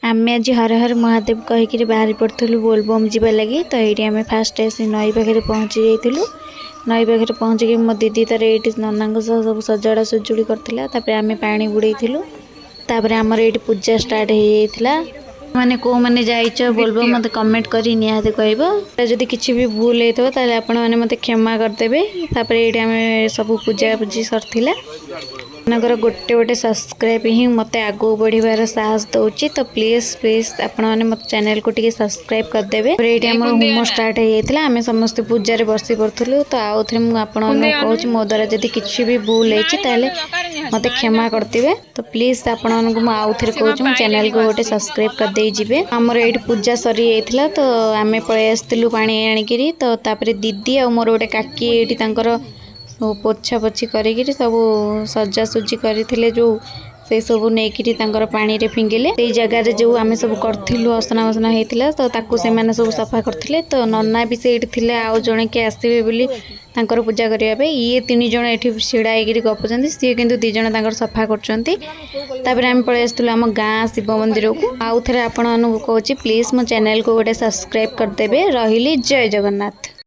ଆମେ ଆଜି ହର ହର ମହାଦେବ କହିକିରି ବାହାରି ପଡ଼ିଥିଲୁ ବୋଲବମ୍ ଯିବା ଲାଗି। ତ ଏଇଠି ଆମେ ଫାଷ୍ଟ ଆସି ନଈ ପାଖରେ ପହଞ୍ଚି ଯାଇଥିଲୁ। ନଈ ପାଖରେ ପହଞ୍ଚିକି ମୋ ଦିଦି ତାର ଏଇଠି ନନାଙ୍କ ସହ ସବୁ ସଜଡ଼ା ସଜୁଡ଼ି କରିଥିଲା। ତାପରେ ଆମେ ପାଣି ବୁଡ଼େଇଥିଲୁ। ତାପରେ ଆମର ଏଇଠି ପୂଜା ଷ୍ଟାର୍ଟ ହେଇଯାଇଥିଲା। ମାନେ କେଉଁମାନେ ଯାଇଛ ବୋଲବମ୍, ମୋତେ କମେଣ୍ଟ କରି ନିହାତି କହିବ। ଯଦି କିଛି ବି ଭୁଲ ହେଇଥିବ, ତାହେଲେ ଆପଣମାନେ ମୋତେ କ୍ଷମା କରିଦେବେ। ତାପରେ ଏଇଠି ଆମେ ସବୁ ପୂଜା ପୂଜି ସରିଥିଲା। ଆପଣଙ୍କର ଗୋଟେ ଗୋଟେ ସବସ୍କ୍ରାଇବ୍ ହିଁ ମୋତେ ଆଗକୁ ବଢ଼ିବାର ସାହସ ଦେଉଛି। ତ ପ୍ଲିଜ୍ ପ୍ଲିଜ୍, ଆପଣମାନେ ମୋ ଚ୍ୟାନେଲକୁ ଟିକେ ସବସ୍କ୍ରାଇବ୍ କରିଦେବେ। ତାପରେ ଏଇଠି ଆମର ହୋମ ଷ୍ଟାର୍ଟ ହେଇଯାଇଥିଲା। ଆମେ ସମସ୍ତେ ପୂଜାରେ ବସି ପଡ଼ୁଥିଲୁ। ତ ଆଉ ଥରେ ମୁଁ ଆପଣମାନଙ୍କୁ କହୁଛି, ମୋ ଦ୍ୱାରା ଯଦି କିଛି ବି ଭୁଲ ହେଇଛି, ତାହେଲେ ମୋତେ କ୍ଷମା କରିଦେବେ। ତ ପ୍ଲିଜ୍, ଆପଣମାନଙ୍କୁ ମୁଁ ଆଉ ଥରେ କହୁଛି, ମୋ ଚ୍ୟାନେଲକୁ ଗୋଟେ ସବସ୍କ୍ରାଇବ୍ କରିଦେଇ ଯିବେ। ଆମର ଏଇଠି ପୂଜା ସରିଯାଇଥିଲା, ତ ଆମେ ପଳେଇ ଆସିଥିଲୁ ପାଣି ଆଣିକିରି। ତ ତାପରେ ଦିଦି ଆଉ ମୋର ଗୋଟେ କାକି ଏଇଠି ତାଙ୍କର ସବୁ ପୋଛା ପୋଛି କରିକିରି ସବୁ ସଜାସଜି କରିଥିଲେ, ଯେଉଁ ସେଇ ସବୁ ନେଇକିରି ତାଙ୍କର ପାଣିରେ ଫିଙ୍ଗିଲେ। ସେଇ ଜାଗାରେ ଯେଉଁ ଆମେ ସବୁ କରିଥିଲୁ, ଅସନା ମସନା ହେଇଥିଲା, ତ ତାକୁ ସେମାନେ ସବୁ ସଫା କରିଥିଲେ। ତ ନନା ବି ସେଇଠି ଥିଲେ, ଆଉ ଜଣେ କିଏ ଆସିବେ ବୋଲି ତାଙ୍କର ପୂଜା କରିବା ପାଇଁ। ଇଏ ତିନି ଜଣ ଏଠି ଛିଡ଼ା ହେଇକିରି ଗପୁଛନ୍ତି, ସିଏ କିନ୍ତୁ ଦୁଇ ଜଣ ତାଙ୍କର ସଫା କରୁଛନ୍ତି। ତାପରେ ଆମେ ପଳେଇ ଆସିଥିଲୁ ଆମ ଗାଁ ଶିବ ମନ୍ଦିରକୁ। ଆଉ ଥରେ ଆପଣମାନଙ୍କୁ କହୁଛି, ପ୍ଲିଜ୍ ମୋ ଚ୍ୟାନେଲକୁ ଗୋଟେ ସବସ୍କ୍ରାଇବ୍ କରିଦେବେ। ରହିଲି, ଜୟ ଜଗନ୍ନାଥ।